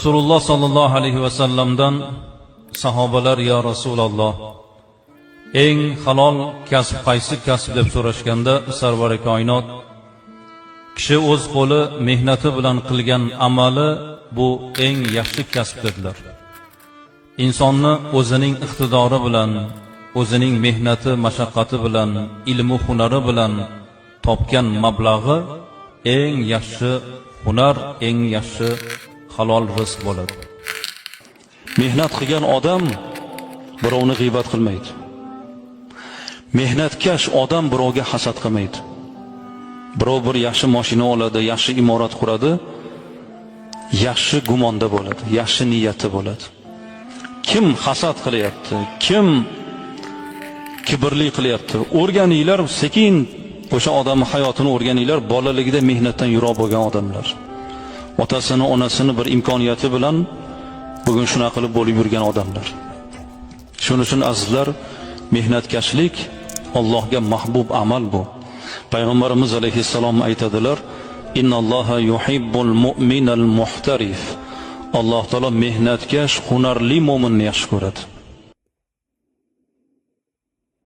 Rasululloh sollallohu alayhi vasallamdan sahobalar: "Ya Rasululloh, eng halol kasb qaysi kasb?" deb so'rashganda, sarvari koinot: "Kishi o'z qo'li mehnati bilan qilgan amali bu eng yaxshi kasb", dedilar. Insonni o'zining iqtidori bilan, o'zining mehnati, mashaqqati bilan, ilmu hunari bilan topgan mablag'i eng yaxshi hunar, eng yaxshi halol rizq bo'ladi. Mehnat qilgan odam birovni g'iybat qilmaydi. Mehnatkash odam birovga hasad qilmaydi. Birov bir yaxshi mashina oladi, yaxshi imorat quradi, yaxshi gumonda bo'ladi, yaxshi niyati bo'ladi. Kim hasad qilyapti, kim kibrli qilyapti, o'rganinglar sekin o'sha odamning hayotini o'rganinglar, bolaligida mehnatdan yiroq bo'lgan odamlar. Otasini, onasini bir imkoniyati bilan bugun shunaqa qilib bo'lib yurgan odamlar. Shuning uchun, azizlar, mehnatkashlik Allohga mahbub amal bu. Payg'ambarimiz alayhissalom aytadilar: "Innalloha yuhibbul mu'minal muhtarif." Alloh taolo mehnatkash, hunarli mo'minni yaxshi ko'radi.